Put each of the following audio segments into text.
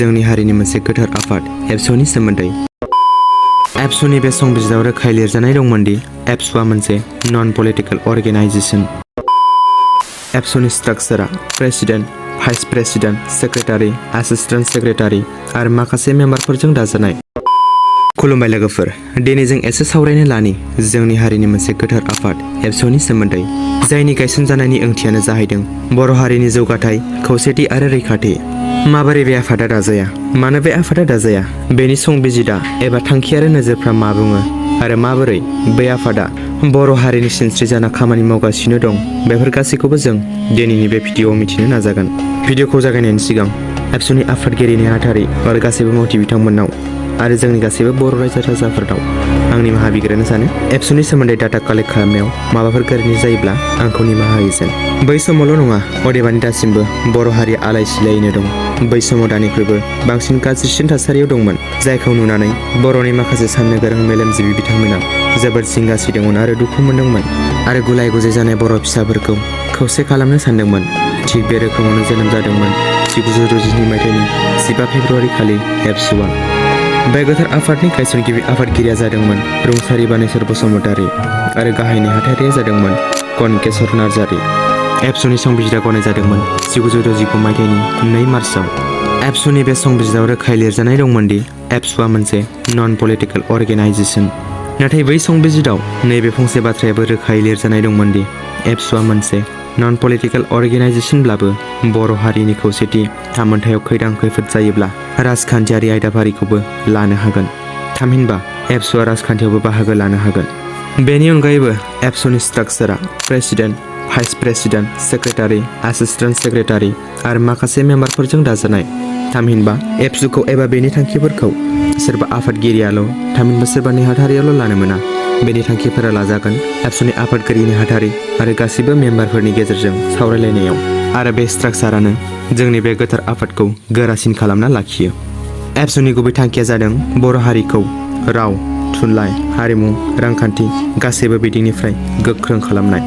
जोंनि हारिनि मोनसे गोथार आफाद एबसुनि सोमोन्दै। एबसुनि बे संबिजिराव रोखायै लिरजानाय दंमोन दि एबसुआ मोनसे नन पलिटिकेल अर्गेनाइजेशन। एबसुनि स्ट्राक्चारा president, vice president, secretary, assistant secretary आरो माखासे मेम्बारफोरजों दाजानाय। खुलुमबाय लोगोफोर, दिनै जों एसे सावरायनो लानि जोंनि हारिनि मोनसे गोथार आफाद एबसुनि सोमोन्दै, जायनि गायसनजानायनि ओंथियानो जाहैदों बर' हारिनि जौगाथाय, खौसेथि आरो रैखाथि। माबोरै बे आफादा दाजाया? मानो बे आफादा दाजाया? बेनि संबिजिदा एबा थांखि आरो नोजोरफ्रा मा बुङो आरो माबोरै बे आफादा बर' हारिनि सिनस्रि जाना खामानि मावगासिनो दं, बेफोर गासैखौबो जों दिनैनि बे भिडिअ'आव मिथिनो नाजागोन। भिडिअ'खौ जागायनायनि सिगां एबसुनि आफादगिरि नेहाथारि आरो गासैबो मावथि बिथांमोननाव आरो जोंनि गासैबो बर' रायजो राजाफोरनाव आं निमाहा बिग्रोनो सानो। एबसुनि सोमोन्दै डाटा कालेक्ट खालामनायाव माबाफोर गोरोन्थि जायोब्ला आंखौ निमाहा होजेन। बै समावल' नङा, अदेबानि दासिमबो बर' हारिया आलाय सिलायैनो दं। बै समाव दानिख्रुइबो बांसिन गाज्रिसिन थासारियाव दंमोन, जायखौ नुनानै बर'नि माखासे साननो गोरों मेलेमजिबि बिथांमोना जोबोद जिंगा सिदोंमोन आरो दुखु मोनदोंमोन आरो गुलाय गुजाय जानाय बर' फिसाफोरखौ खौसे खालामनो सानदोंमोन। थिग बे रोखोमावनो जोनोम जादोंमोन 1962 मायथाइनि 15 फेब्रुआरि खालि एबसुआ। बे गोथार आफादनि गायसनगिरि आफादगिरिया जादोंमोन रुंसारि बानेश्वर बसुमतारी आरो गाहाय नेहाथारिया जादोंमोन कनकेश्वर नार्जारी। एबसुनि संबिजिरा गनाय जादोंमोन 1969 मायथाइनि 2 मार्चआव। एबसुनि बे संबिजिराव रोखायै लिरजानाय दंमोन दि एबसुआ मोनसे नन पलिटिकेल अर्गेनाइजेशन। नाथाय बै संबिजिराव नैबे फंसे बाथ्रायाबो रोखायै लिरजानाय दंमोन दि एबसुआ मोनसे नन पलिटिकेल अर्गेनाइजेशनब्लाबो बर' हारिनि खौसेथि, थामोनथायाव खैदां खैफोद जायोब्ला राजखान्थियारि आयदाफारिखौबो लानो हागोन। थामहिनबा एबसुआ राजखान्थियावबो बाहागो लानो हागोन। बेनि अनगायैबो एबसुनि स्ट्राक्चारा president, vice president, secretary, assistant secretary आरो माखासे मेम्बारफोरजों दाजानाय। थामहिनबा एबसुखौ एबा बेनि थांखिफोरखौ सोरबा आफादगिरियाल', थामहिनबा सोरबा नेहाथारियाल' लानो मोना। बेनि थांखिफोरा लाजागोन एबसुनि आफादगिरि नेहाथारि आरो गासिबो मेम्बारफोरनि गेजेरजों सावरायलायनायाव, आरो बे स्ट्राक्चारानो जोंनि बे गोथार आफादखौ गोरासिन खालामना लाखियो। एबसुनि गुबै थांखिया जादों बर' हारिखौ राव, थुनलाइ, हारिमु, रांखान्थि गासैबो बिथिंनिफ्राय गोख्रों खालामनाय।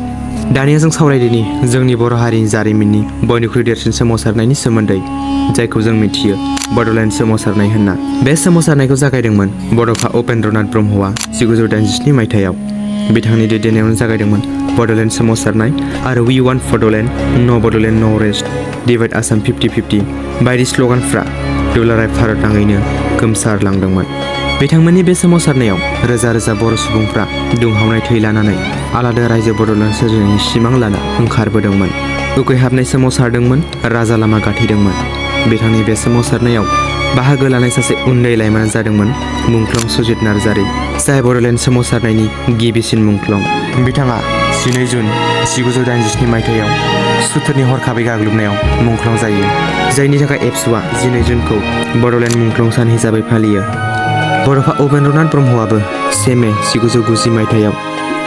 दानिया जों सावरायदिनि जोंनि बर' हारिनि जारिमिननि बयनिख्रुइ देरसिन सोमावसारनायनि सोमोन्दै, जायखौ जों मिथियो बड'लेण्ड सोमावसारनाय होनना। बे सोमावसारनायखौ जागायदोंमोन बड'फा उपेन्द्रनाथ ब्रह्मआ 1987 मायथाइयाव। बिथांनि दैदेननायावनो जागायदोंमोन बड'लेण्ड सोमावसारनाय आरो वी वान्ट बड'लेण्ड, न' बड'लेण्ड न' रेस्ट, डिभाइड आसाम 50-50 बायदि स्ल'गानफ्रा दुलाराय भारत नाङैनो गोमसारलांदोंमोन। बिथांमोननि बे सोमावसारनायाव रोजा रोजा बर' सुबुंफ्रा दुंहावनाय थै लानानै आलादा रायजो बड'लेण्ड सोरजिनायनि सिमां लाना ओंखारबोदोंमोन, उखैहाबनाय सोमावसारदोंमोन, राजा लामा गाथेदोंमोन। बिथांनि बे सोमावसारनायाव बाहागो लानाय सासे उन्दै लाइमोना जादोंमोन मुंख्लं सुजित नार्जारी, जाय बड'लेण्ड सोमावसारनायनि गिबिसिन मुंख्लं। बिथाङा 12 जुन 1987 मायथाइयाव सुथुरनि हरखाबै गाग्लोबनायाव मुंख्लं जायो, जायनि थाखाय एबसुआ 12 जुनखौ बड'लेण्ड मुंख्लं सान हिसाबै फालियो। बड'फा उपेन्द्रनाथ ब्रह्मआबो 1 मे 1990 मायथाइयाव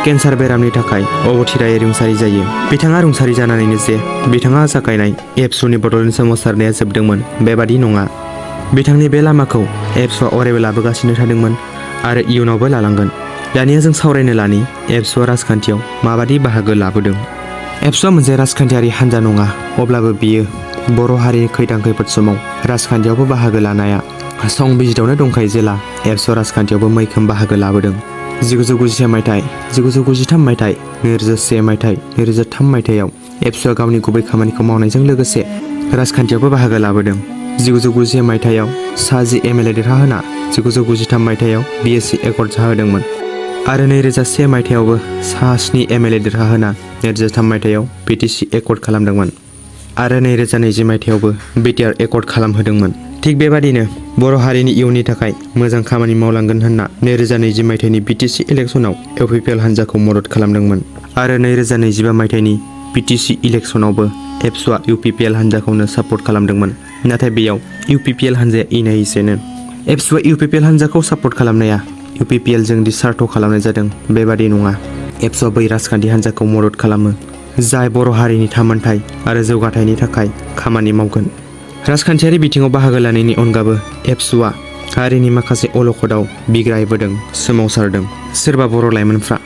केन्सार बेरामनि थाखाय अबथिरायै रुंसारि जायो। बिथाङा रुंसारि जानानैनो जे बिथाङा जागायनाय एबसुनि बड'लेण्ड सोमावसारनाया जोबदोंमोन बेबादि नङा। बिथांनि बे लामाखौ एबसुआ अरायबो लाबोगासिनो थादोंमन आरो इयुनावबो लालांगोन। दानिया जों सावरायनो लानि एबसुआ राजखान्थियाव माबादि बाहागो लाबोदों। एबसुआ मोनसे राजखान्थियारि हान्जा नङा, अब्लाबो बियो बर' हारिनि खैदां खैफोद समाव राजखान्थियावबो बाहागो लानाया संबिजिरावनो दंखायो जेला एबसुआ राजखान्थियावबो मैखोम बाहागो लाबोदों। 1991 मायथाइ, 1993 मायथाइ, 2001 मायथाइ, 2003 मायथाइयाव एबसुआ गावनि गुबै खामानिखौ मावनायजों लोगोसे राजखान्थियावबो बाहागो लाबोदों। 1991 मायथाइयाव सा 10 MLA देरहाहोना 1993 मायथाइयाव BSC एकर्ड जाहोदोंमोन आरो 2001 मायथाइयावबो सा 7 MLA देरहाहोना 2003 मायथाइयाव BTC एकर्ड खालामदोंमन आरो 2020 मायथाइयावबो BTR एकर्ड खालामहोदोंमोन। थिग बेबादिनो बर' हारिनि इयुननि थाखाय मोजां खामानि मावलांगोन होनना 2020 मायथाइनि BTC इलेक्सनाव UPPL हान्जाखौ मदद खालामदोंमोन आरो 2025 मायथाइनि BTC इलेक्सनावबो एबसुआ UPPL हान्जाखौनो सापर्ट खालामदोंमोन। नाथाय बेयाव UPPL हान्जाया इनायसेनो। एबसुआ UPPL हान्जाखौ सापर्ट खालामनाया UPPL जों दि सार्थ खालामनाय जादों बेबादि नङा। एबसुआ बै राजखान्थि हान्जाखौ मदद खालामो जाय बर' हारिनि थामोनथाय आरो जौगाथायनि थाखाय खामानि मावगोन। राजखान्थियारि बिथिङाव बाहागो लानायनि अनगाबो एबसुआ हारिनि माखासे अलखदाव बिग्रायबोदों, सोमावसारदों। सोरबा बर' लाइमोनफ्रा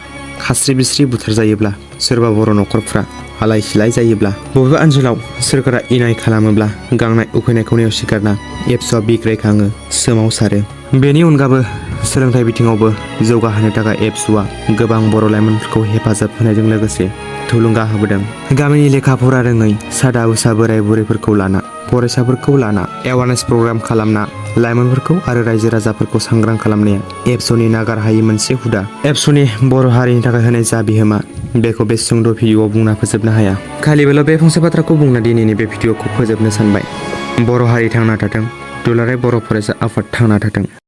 खास्रि बिस्रि बुथारजायोब्ला सोरबा बर' न'खरफ्रा आलाय सिलाय जायोब्ला बबेबा ओनसोलाव सोरखारा इनाय खालामोब्ला गांनाय उखैनायखौ नेवसिगारना एबसुआ बिग्रायखाङो, सोमावसारो। बेनि अनगाबो सोलोंथाइ बिथिङावबो जौगाहोनो थाखाय एबसुआ गोबां बर' लाइमोनफोरखौ हेफाजाब होनायजों लोगोसे थुलुंगा होबोदों। गामिनि लेखा फरा रोङै सादा उसा बोराय बुरैफोरखौ लाना, फरायसाफोरखौ लाना एवारनेस प्रग्राम खालामना लाइमोनफोरखौ आरो रायजो राजाफोरखौ सांग्रां खालामनाया एबसुनि नागारहायै मोनसे हुदा। एबसुनि बर' हारिनि थाखाय होनाय जा बिहोमा बेखौ बे सुंद' भिडिअ'आव बुंना फोजोबनो हाया। खालिबोल' बे फंसे बाथ्राखौ बुंना दिनैनि बे भिडिअ'खौ फोजोबनो सानबाय। बर' हारि थांना थाथों, दुलाराय बर' फरायसा आफाद थांना थाथों।